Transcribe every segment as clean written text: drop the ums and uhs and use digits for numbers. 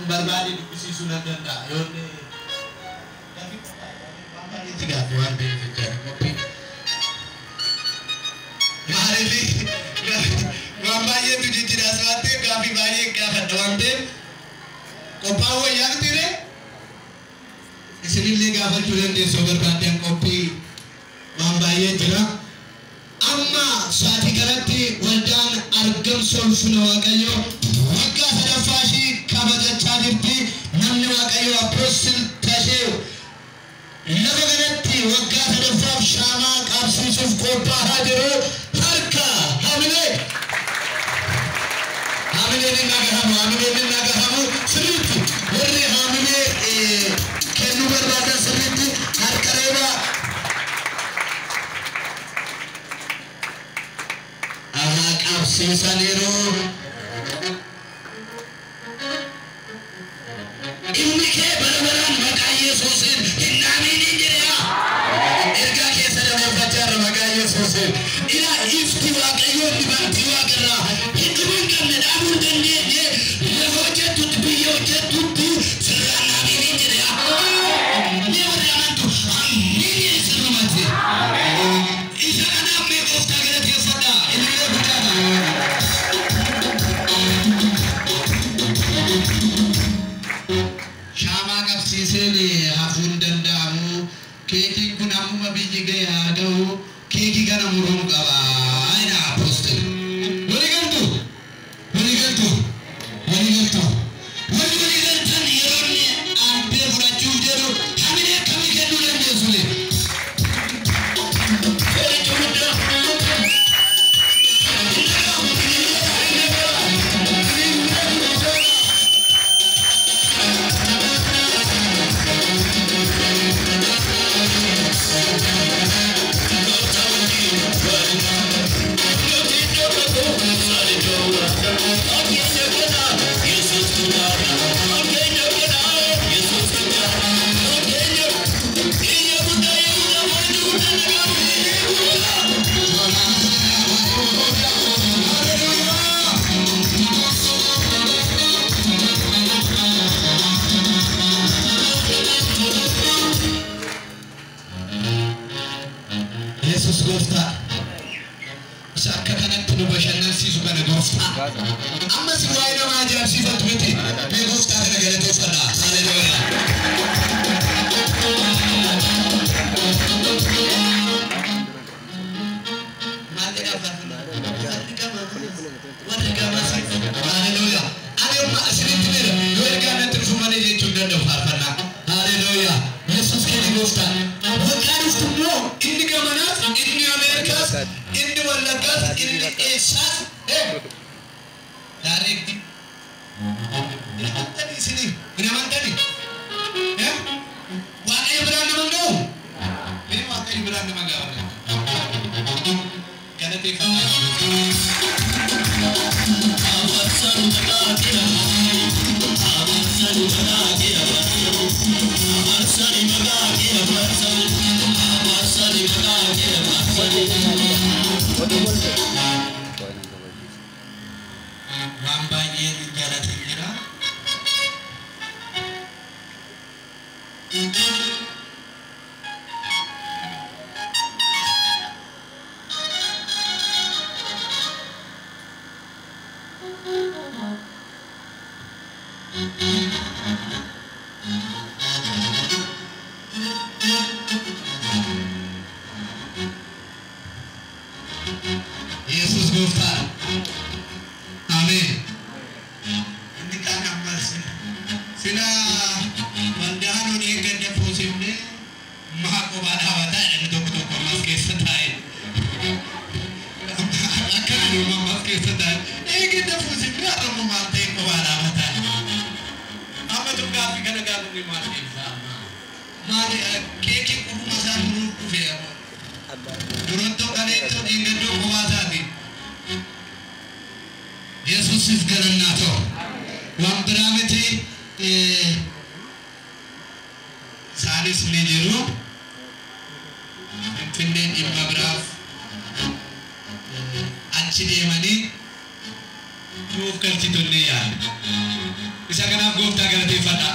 Barbaade dubbisiisuu nan danda'a. Yoo inni gaaffii qophaa'e waan baay'eetti gaaffii waan ta'eef jechaadha qophii. Maaliif waan baay'eetu jijjiiraas waan ta'eef gaaffii baay'ee gaafadha waan ta'eef qophaa'uu wayyaa miti ree? Isinillee gaafachuu dandeessu yoo barbaaddan qophii waan baay'ee jira. Amma sa'aatii kanatti waldaan argamsa ulfina Waaqayyoo waggaa sadaffaa ishii kabajachaa jirti. Namni Waaqayyoo Apostle Tashee lafa kanatti waggaa sadaffaaf shaamaa qabsiisuuf qophaa'aa jiru. Harka hamilee. Hamileen hin dhagahamu, hamileen hin dhagahamu sirriitti warri hamilee kennuu barbaadan sirriitti harka reebaa. Ahaa qabsiisaniiru. Inni kee bara baraan maqaa Yesuusiin hin dhaamiin jedhee ergaa keessa dabarfachaa irra maqaa Yesuusiin. Ila ifti Waaqayyoo inni bantii waaqarraa hin dhumuu hin qabne dhaabuu hin dandeenye lafa hojjettutti biyya hojjettutti sirraan dhaamiin jedhee. Mee warri amantu amiin jedhe sirrumatti. Isa kanaaf mee gooftaa galateeffadhaa. Ilillee guddaadha. Shaamaa qabsiiseen hafuu hin danda'amu. Keekiin kun ammuma biyyi ga'e haa ga'u. Keekii kana muruun qaba. Jedha Apostle. Walii galtu? Walii galtu? Walii galtu? Warri walii galtan yeroo inni albee fudhachuuf jedhu hamilee akkamii kennuu dandeessu mee? Qoricha guddaa. Hin dhaga'amu. Hin dhaga'amu. Hin dhaga'amu. Yesus gooftaa. Isa akka kanatti nu bashannansiisu kana gooftaa. Ammas waa'ee nama ajaa'ibsiifatu miti. Mee gooftaa kana galateeffadhaa. Haleluuyaa. Maal jedhaa faarfannaa? Warri gamas. Warri gamas. Haleluuyaa. Ani amma isinitti meera yoo ergaa natti dhufu malee jechuu hin danda'u faarfannaa. Haleluuyaa. Yesus keenya gooftaa. Waggaa dhuftu immoo inni gamanaas, inni Ameerikaas, inni Wallaggaas, inni eessaas. Direct. Hin amantanii isinii? Hin amantanii? Waaqayyo biraan nama hin ga'u? Mee Waaqayyo biraan nama ga'a? Galateeffadhaa. Waan baay'een jaalatan jira. Yesus gooftaadha. Ameen. Inni kaan ammas sila waldaan hojii gadda fuusifne maa kophaa dhaabataa jedhani tokko tokko ammas keessa taa'e. Akkana jiru ammas keessa taa'e. Eeggadda fuusifne har'ammoo maal ta'e kophaa dhaabataa. Amma tun gaaffii kana gaafanne maal deebisa amma? Maal keekii qofuma isaa muruuf dhufe ammoo. Durottoo kaleettoo dheengaddoo kophaa isaati. Yesuusif galannaa ta'u. Waan biraa miti isaanis ni jiru. Finfinneen dhimma biraaf achi deemanii nuuf galchitonni yaala. Isa kanaaf gooftaa galateeffadha.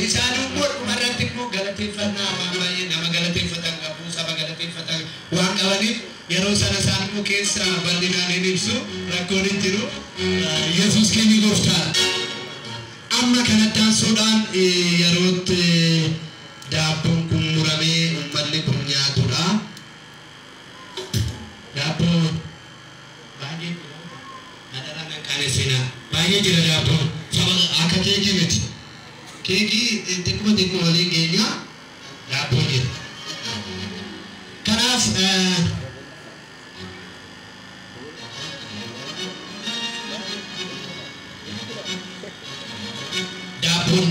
Isaan immoo dhumarratti immoo galateeffannaa afaan baay'ee nama galateeffatan qabu, saba galateeffatan waan qabaniif yeroo sana isaan immoo keessa bal'inaan hin ibsu, rakkoon hin jiru. Yesuus keenya gooftaadha. Amma kanatti aansuudhaan yerootti daabboon kun muramee uummanni kun nyaatudha. Daabboo baay'ee jira. Adaraa nan qaanessinaa. Baay'ee jira daabboon. Saba akka keekii miti. Keekii xiqquma xiqqoo waliin keenya daabboo jira. Kanaaf daabboon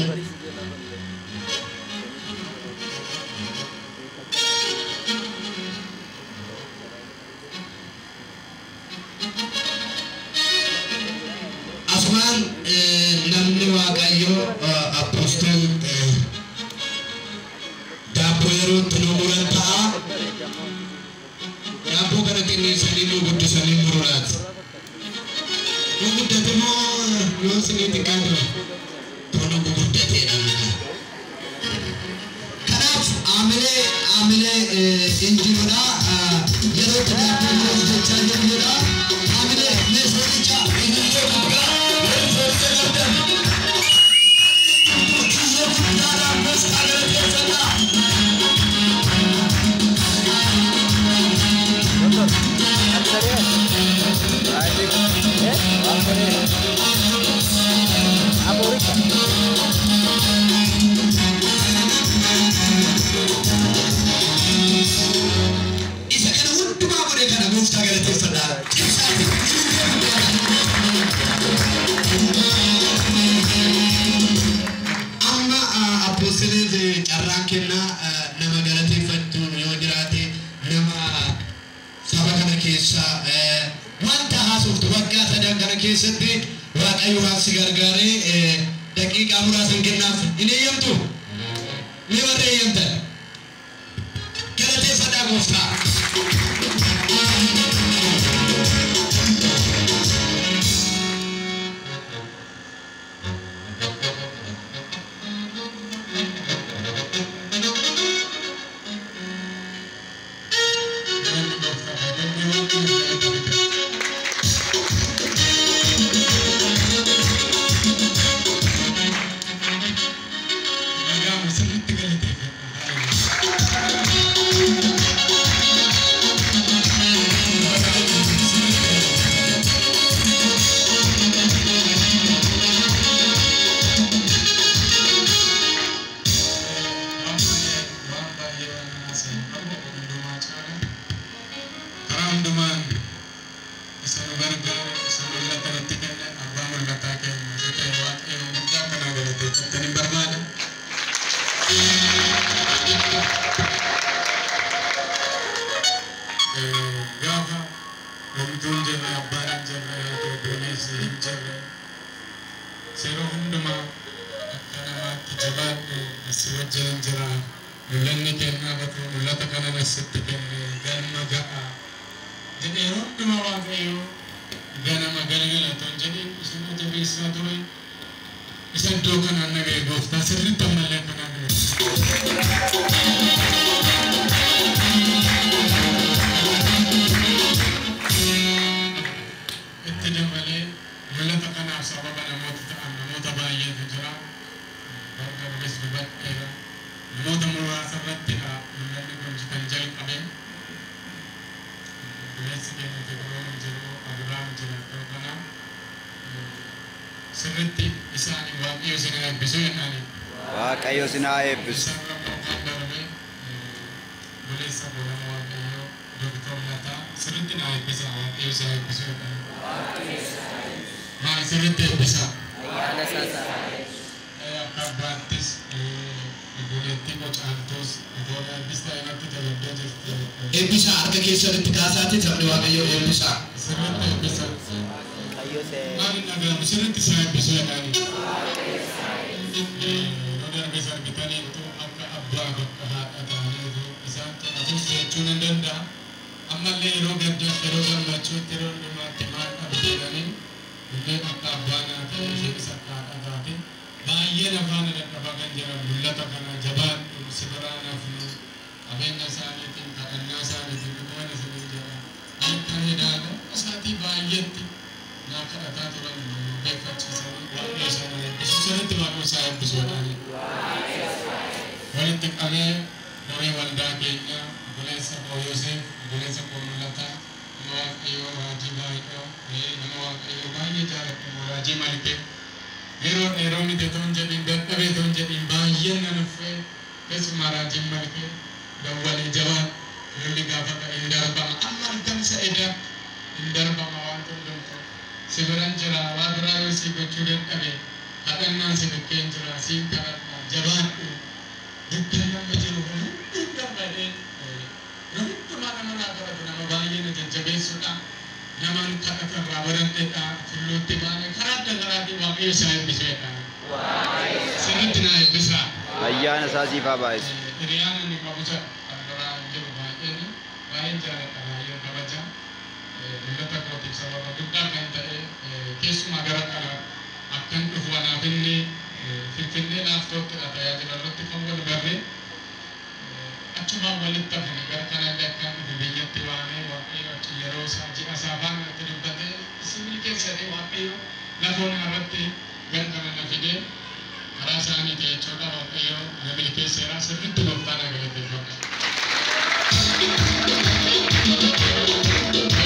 asumaan namni Waaqayyoo apostol daabboo yeroo itti nu muran ta'a. Daabboo kana xinneessanii nu guddisanii murulaati. Nu guddate moo yoo isinii xiqqaate tola guguddateedha. Kanaaf amilee injiruudha yeroo itti daabboo muruuf jechaa jirrudha. Amilee mee sooricha injiroo guddaa warri sooricha qabdan. Kiyyoo guddaadhaan gooftaa galateeffadhaa. Isa kana hundumaa godhe kana gooftaa galateeffadhaa. Cimsaati. Amma apostoliif carraan kennaa nama galateeffachuun yoo jiraate nama saba kana keessa wanta haasoftu waggaa sadan kana keessatti Waaqayyo waan si gargaaree daqiiqaa muraasa kennaaf hin eeyyamtu? Mee warra eeyyamtan? Galateeffadhaa gooftaa. Galanni gooftaa haa ta'u. Waaqayyo galata fida. Dhaga'amu sirriitti galateeffadha. Waan baay'ee waan baay'ee waan haasa'u qabu hundumaa caala. Karaa hundumaan isa nu gargaare, isa mul'ata nutti kenne, abbaa mul'ataa keenya isa ta'e Waaqayyo guddaa kanaa galateeffattan hin barbaada. Gaafa homtuu hin jirre, abbaan hin jirre, haati obboleessi hin jirre, yeroo hundumaa akka namaatti jabaadhu si wajjin hin jira. Mul'anni kennaa batu mul'ata kana sitti kenne galma ga'a. Jedhee yeroo hundumaa Waaqayyo ganama galgala otoo hin jedhin isa na jabeessaa ture. Isa iddoo kanaan na ga'e gooftaa sirriitti ammallee akkanaa ga'e. Itti dabalee mul'ata kanaaf sababa namoota ta'an namoota baay'eetu jira. Darbes dubbadheera. Namoota muraasa irrattidha mul'anni kun kan jalqabe. Obboleessi keenya Tekiroon hin jiru, Abiraam jira iddoo kana. Sirriitti isaanii Waaqayyo isin haa eebbisu jedhani. Waaqayyo isin haa eebbisu. Isaan lammaffaan darbe obboleessa koo nama Waaqayyoo Doktor Lataa sirriitti na eebbisa Waaqayyo isin haa eebbisu jedhani. Maal sirriitti eebbisa. Ayyaana isaa isaa. Akka abbaattis obboleettii koo caaltuus otoo eebbis ta'e natti tola jirti. Eebbisaa harka keessanitti kaasaati sabni Waaqayyoo eebbisaa. Sirriitti eebbisa. Waaqayyo see. Maal hin dhaga'amu sirriitti isaa eebbisu jedhani. Yeroo darbes argitaniittu akka abbaa bakka haadha ta'aniitu isaan afus jechuun hin danda'a. Ammallee yeroo gaddaa yeroo gammachuutti yeroo hundumaatti maal dhabde jedhanii nafaana dadhabaa kan jiran mul'ata kana jabaadhu si biraa nafnu qabeenya isaaniitiin kadhannaa isaaniitiin dhuguman isiniin jedha halkan hidhaadha isaatii baay'eetti naa kadhataa turan beekfachiisanii Waaqayyo isaan eebbisu sirriitti Waaqayyo isaa eebbisuudhaani. Walitti qabee garee waldaa keenya obboleessa koo Yoseef obboleessa koo Mul'ataa nama Waaqayyoo raajii baay'ee nama Waaqayyoo baay'ee jaalatamu raajii Malkee yeroo dheeroo miti otoo hin jedhin dadhabee otoo hin jedhin baay'een na nuffee keessumaa raajiin Malkee dawwalee jabaa lolli gaafa ka'e hin darbama amma halkan isa hin darbama waan hundumtu si biran jira waa biraa yoo si gochuu dadhabe kadhannaan si bukkeen jira siin kadhadha jabaadhu dukkanni amma jiru kun hundi hin darba jedhee hundumaa nama naa kadhatu nama baay'ee na jajjabeessuudha naman kadhatarraa baradheedha tulluutti baane karaa adda karaatiin Waaqayyo isaa eebbiseedha sirriitti naa eebbisaa. Ayyaana isaa siif haa baay'isu. Hiriyaan inni qabu kan biraa hin jiru baay'een baay'een jaalladha baay'een kabaja. Mul'ata kootiif sababa guddaa kan ta'e keessumaa gara kana akkan dhufu anaaf inni Finfinnee laaftoottidha tajaajila irratti kan wal barree achumaan walitti hafne gara kanallee akkan dhufu biyyatti waamee Waaqayyo achi yeroo isaa ji'a isaa faana natti dubbatee isin milkeessadhee Waaqayyo lafoon irratti gara kana na fidee karaa isaaniiti jechuudha Waaqayyo na milkeesseera sirriitti gooftaa na galateeffadha.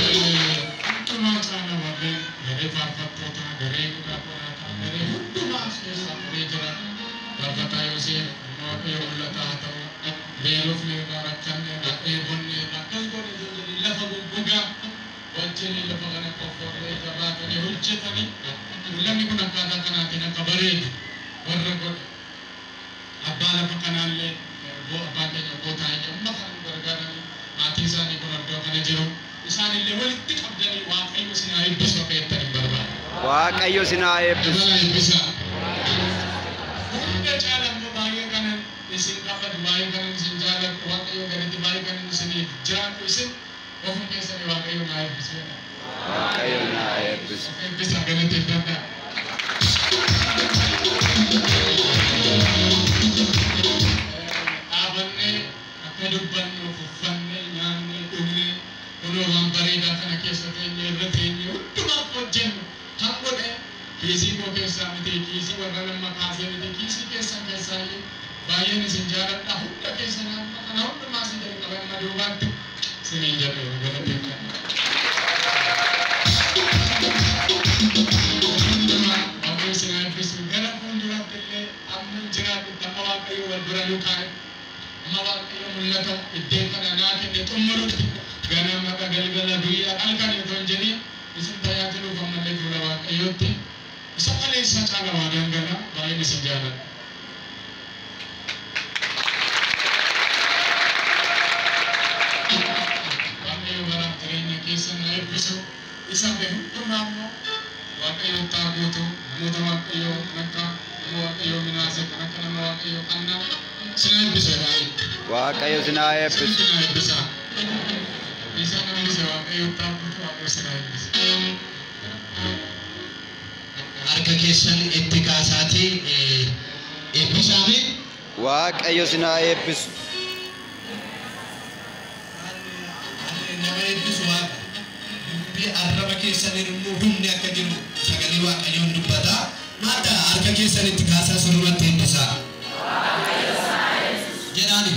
Hundumaa caala warreen garee faarfattootaa, garee qorataa, garee hundumaa as keessaa qoree jira. Faarfataa Yoseef, nama Waaqayyo mul'ataa haa ta'u, beelofneerraa, rakkanneerraa, dheebonneerraa, akkas goone jedhanii lafa goggogaa wajjin lafa kana qofforree jabaatanii hojjetanii mul'anni kun akkaataa kanaatiin akka bareedu warra godhe. Abbaa lafa kanaallee abbaa keenya gootaa amma kan nu gargaaranii maatii isaanii kun iddoo kana jiru. Isaanillee walitti qabdanii Waaqayyo isin haa eebbisu akka jettan hin barbaadu. Waaqayyo isin haa eebbisu. Dabala eebbisaa. Hunda caala immoo baay'ee kanan isin qabadu baay'ee kanan isin jaalladhu Waaqayyo gaditti baay'ee kanan isiniif jiraadhu isin ofuma keessanii Waaqayyo naa eebbisu jedha. Waaqayyo naa eebbisu. Of eebbisaa galateeffadhaa. Dhaabannee akka dubbannuuf uffannee nyaannee dhugnee kunoo waan bareedaa kana keessa teenye irra teenye hundumaaf hojjennu kan godhe kiisii koo keessaa miti kiisii warra nama kaasee miti kiisii keessan keessaayyuu baay'een isin jaaladha hunda keessan amma kana hundumaa isin jalqabe amma duubaatti isiniin jedheera galateeffadha. Hundumaa Waaqayyo isin haa eebbisu gara fuulduraatti illee amma hin jiraadhutti amma Waaqayyo wal bira nu kaa'e amma Waaqayyo mul'ata iddoo kana naa kenne xumurutti ganama galgala guyyaa halkan otoo hin jedhin isin tajaajiluuf ammallee fuula Waaqayyootti isa kaleessa caala waadaan gala baay'een isin jaaladha. Waaqayyo baraaf jireenya keessan haa eebbisu. Isa hafe hundumaa immoo Waaqayyo taa guutu namoota Waaqayyoo kan akka nama Waaqayyoo Minaasee kan akka nama Waaqayyoo Qannaa isin haa eebbisu baay'ee. Waaqayyo isin haa eebbisu. Isin haa eebbisa. Isa hambise Waaqayyo taa guutu Waaqayyo isin haa eebbisu. Harka keessan itti kaasaatii eebbisaame. Waaqayyo isin haa eebbisu. Nama eebbisu Waaqa. Dubbii arraba keessaniin immoo humni akka jiru sagalee Waaqayyoon dubbata. Maata harka keessan itti kaasaa sirrumatti eebbisaa. Jedhaani.